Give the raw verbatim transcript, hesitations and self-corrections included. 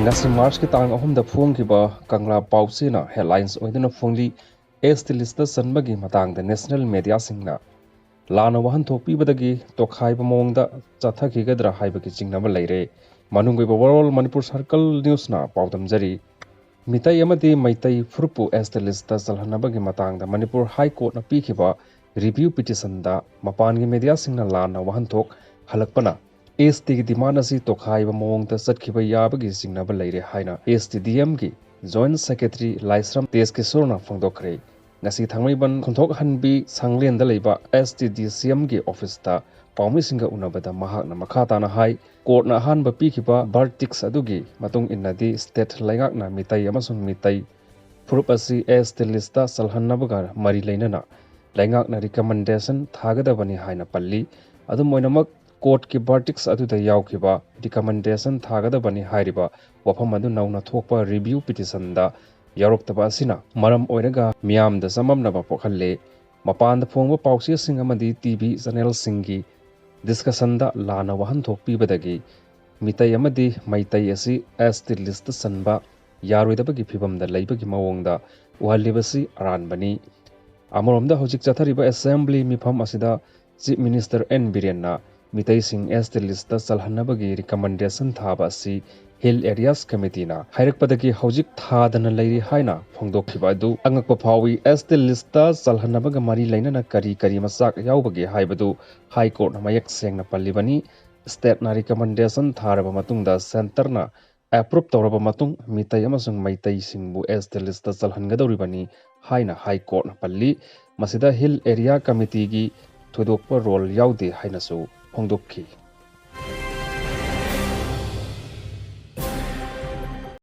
ꯉꯁꯤ ꯃꯥꯔꯆꯀꯤ ꯇꯥꯡ ꯑꯍꯨꯝꯗ ꯐꯣꯡꯈꯤꯕ ꯀꯪꯂꯥ ꯄꯥꯎꯆꯦꯅ headlines ꯑꯣꯏꯗꯨꯅ ꯐꯣꯡꯂꯤ, ꯑꯦꯁ ꯇꯤ ꯂꯤꯁꯇ ꯆꯟꯕꯒꯤ ꯃꯇꯥꯡꯗ ꯅꯦꯁꯅꯦꯜ ꯃꯦꯗꯤꯌꯥꯁꯤꯡꯅ ꯂꯥꯟꯅ ꯋꯥꯍꯟꯊꯣꯛ ꯄꯤꯕꯗꯒꯤ ꯇꯣꯈꯥꯏꯕ ꯃꯑꯣꯡꯗ ꯆꯠꯊꯈꯤꯒꯗ꯭ꯔꯥ ꯍꯥꯏꯕꯒꯤ ꯆꯤꯡꯅꯕ ꯂꯩꯔꯦ꯫ ꯃꯅꯨꯡꯒꯤ ꯑꯣꯏꯕ ꯋꯥꯔꯣꯜ ꯃꯅꯤꯄꯨꯔ ꯁꯔꯀꯜ ꯅ꯭ꯌꯨꯁꯅ ꯄꯥꯎꯗꯝꯖꯔꯤ꯫ ꯃꯤꯇꯩ ꯑꯃꯗꯤ ꯃꯩꯇꯩ ꯐꯨꯔꯨꯞꯄꯨ ꯑꯦꯁ ꯇꯤ ꯂꯤꯁꯇ ꯆꯜꯍꯟꯅꯕꯒꯤ ꯃꯇꯥꯡꯗ ꯃꯅꯤꯄꯨꯔ ꯍꯥꯏ ꯀꯣꯔꯠꯅ ꯄꯤꯈꯤꯕ ꯔꯤꯚ꯭ꯌꯨ ꯄꯤꯇꯤꯁꯟꯗ ꯃꯄꯥꯟꯒꯤ ꯃꯦꯗꯤꯌꯥꯁꯤꯡꯅ ꯂꯥꯟꯅ ꯋꯥꯍꯟꯊꯣꯛ ꯍꯜꯂꯛꯄꯅ ꯑꯦꯁ ꯇꯤꯒꯤ ꯗꯤꯃꯥꯟ ꯑꯁꯤ ꯇꯣꯈꯥꯏꯕ ꯃꯑꯣꯡꯗ ꯆꯠꯈꯤꯕ ꯌꯥꯕꯒꯤ ꯆꯤꯡꯅꯕ ꯂꯩꯔꯦ ꯍꯥꯏꯅ ꯑꯦꯁ ꯇꯤ ꯗꯤ ꯑꯦꯝꯒꯤ ꯖꯣꯏꯟꯠ ꯁꯦꯀ꯭ꯔꯦꯇꯔꯤ ꯂꯥꯏꯁ꯭ꯔꯝ ꯇꯦꯖꯀꯤꯁꯣꯔꯅ ꯐꯣꯡꯗꯣꯛꯈ꯭ꯔꯦ꯫ ꯉꯁꯤ ꯊꯥꯡꯃꯩꯕꯟ ꯈꯣꯟꯊꯣꯛꯍꯟꯕꯤ ꯁꯪꯂꯦꯟꯗ ꯂꯩꯕ ꯑꯦꯁ ꯇꯤ ꯗꯤ ꯁꯤ ꯑꯦꯝꯒꯤ ꯑꯣꯐꯤꯁꯇ ꯄꯥꯎꯃꯤꯁꯤꯡꯒ ꯎꯅꯕꯗ ꯃꯍꯥꯛꯅ ꯃꯈꯥ ꯇꯥꯅ ꯍꯥꯏ, ꯀꯣꯔꯠꯅ ꯑꯍꯥꯟꯕ ꯄꯤꯈꯤꯕ ꯕꯔꯗꯤꯛꯁ ꯑꯗꯨꯒꯤ ꯃꯇꯨꯡ ꯏꯟꯅꯗꯤ ꯁ꯭ꯇꯦꯠ ꯂꯩꯉꯥꯛꯅ ꯃꯤꯇꯩ ꯑꯃꯁꯨꯡ ꯃꯤꯇꯩ ꯐꯨꯔꯨꯞ ꯑꯁꯤ ꯑꯦꯁ ꯇꯤ ꯂꯤꯁꯇ ꯆꯜꯍꯟꯅꯕꯒ ꯃꯔꯤ ꯂꯩꯅꯅ ꯂꯩꯉꯥꯛꯅ ꯔꯤꯀꯃꯦꯟꯗꯦꯁꯟ ꯊꯥꯒꯗꯕꯅꯤ ꯍꯥꯏꯅ ꯄꯜꯂꯤ꯫ ꯑꯗꯨꯝ ꯑꯣꯏꯅꯃꯛ, ꯀꯣꯔꯠꯀꯤ ꯕꯔꯗꯤꯛꯁ ꯑꯗꯨꯗ ꯌꯥꯎꯈꯤꯕ ꯔꯤꯀꯃꯦꯟꯗꯦꯁꯟ ꯊꯥꯒꯗꯕꯅꯤ ꯍꯥꯏꯔꯤꯕ ꯋꯥꯐꯝ ꯑꯗꯨ ꯅꯧꯅ ꯊꯣꯛꯄ ꯔꯤꯚ꯭ꯌꯨ ꯄꯤꯇꯤꯁꯟꯗ ꯌꯥꯎꯔꯛꯇꯕ ꯑꯁꯤꯅ ꯃꯔꯝ ꯑꯣꯏꯔꯒ ꯃꯤꯌꯥꯝꯗ ꯆꯃꯝꯅꯕ ꯄꯣꯛꯍꯜꯂꯦ꯫ ꯃꯄꯥꯟꯗ ꯐꯣꯡꯕ ꯄꯥꯎꯆꯦꯁꯤꯡ ꯑꯃꯗꯤ ꯇꯤ ꯚꯤ ꯆꯦꯅꯦꯜꯁꯤꯡꯒꯤ ꯗꯤꯁꯀꯁꯟꯗ ꯂꯥꯟꯅ ꯋꯥꯍꯟꯊꯣꯛ ꯄꯤꯕꯗꯒꯤ ꯃꯤꯇꯩ ꯑꯃꯗꯤ ꯃꯩꯇꯩ ꯑꯁꯤ ꯑꯦꯁ ꯇꯤ ꯂꯤꯁꯇ ꯆꯟꯕ ꯌꯥꯔꯣꯏꯗꯕꯒꯤ ꯐꯤꯚꯝꯗ ꯂꯩꯕꯒꯤ ꯃꯑꯣꯡꯗ ꯎꯍꯜꯂꯤꯕꯁꯤ ꯑꯔꯥꯟꯕꯅꯤ꯫ ꯑꯃꯔꯣꯝꯗ, ꯍꯧꯖꯤꯛ ꯆꯠꯊꯔꯤꯕ ꯑꯦꯁꯦꯝꯕ꯭ꯂꯤ ꯃꯤꯐꯝ ꯑꯁꯤꯗ ꯆꯤꯐ ꯃꯤꯅꯤꯁꯇꯔ ꯑꯦꯟ ꯕꯤꯔꯦꯟꯅ ꯃꯤꯇꯩꯁꯤꯡ ꯑꯦꯁ ꯇꯤ ꯂꯤꯁꯇ ꯆꯜꯍꯟꯅꯕꯒꯤ ꯔꯤꯀꯃꯦꯟꯗꯦꯁꯟ ꯊꯥꯕ ꯑꯁꯤ ꯍꯤꯜ ꯑꯦꯔꯤꯌꯥꯁ ꯀꯃꯤꯇꯤꯅ ꯍꯥꯏꯔꯛꯄꯗꯒꯤ ꯍꯧꯖꯤꯛ ꯊꯥꯗꯅ ꯂꯩꯔꯤ ꯍꯥꯏꯅ ꯐꯣꯡꯗꯣꯛꯈꯤꯕ ꯑꯗꯨ ꯑꯉꯛꯄ ꯐꯥꯎꯏ꯫ ꯑꯦꯁ ꯇꯤ ꯂꯤꯁꯇ ꯆꯜꯍꯟꯅꯕꯒ ꯃꯔꯤ ꯂꯩꯅꯅ ꯀꯔꯤ ꯀꯔꯤ ꯃꯆꯥꯛ ꯌꯥꯎꯕꯒꯦ ꯍꯥꯏꯕꯗꯨ ꯍꯥꯏ ꯀꯣꯔꯠꯅ ꯃꯌꯦꯛ ꯁꯦꯡꯅ ꯄꯜꯂꯤꯕꯅꯤ꯫ ꯁ꯭ꯇꯦꯠꯅ ꯔꯤꯀꯃꯦꯟꯗꯦꯁꯟ ꯊꯥꯔꯕ ꯃꯇꯨꯡꯗ ꯁꯦꯟꯇꯔꯅ ꯑꯦꯄ꯭ꯔꯨꯞ ꯇꯧꯔꯕ ꯃꯇꯨꯡ ꯃꯤꯇꯩ ꯑꯃꯁꯨꯡ ꯃꯩꯇꯩꯁꯤꯡꯕꯨ ꯑꯦꯁ ꯇꯤ ꯂꯤꯁꯇ ꯆꯜꯍꯟꯒꯗꯧꯔꯤꯕꯅꯤ ꯍꯥꯏꯅ ꯍꯥꯏ ꯀꯣꯔꯠꯅ ꯄꯜꯂꯤ꯫ ꯃꯁꯤꯗ ꯍꯤꯜ ꯑꯦꯔꯤꯌꯥ ꯀꯃꯤꯇꯤꯒꯤ ꯊꯣꯏꯗꯣꯛꯄ ꯔꯣꯜ ꯌꯥꯎꯗꯦ ꯍꯥꯏꯅꯁꯨ ꯐꯣꯡꯗꯣꯛꯈꯤ꯫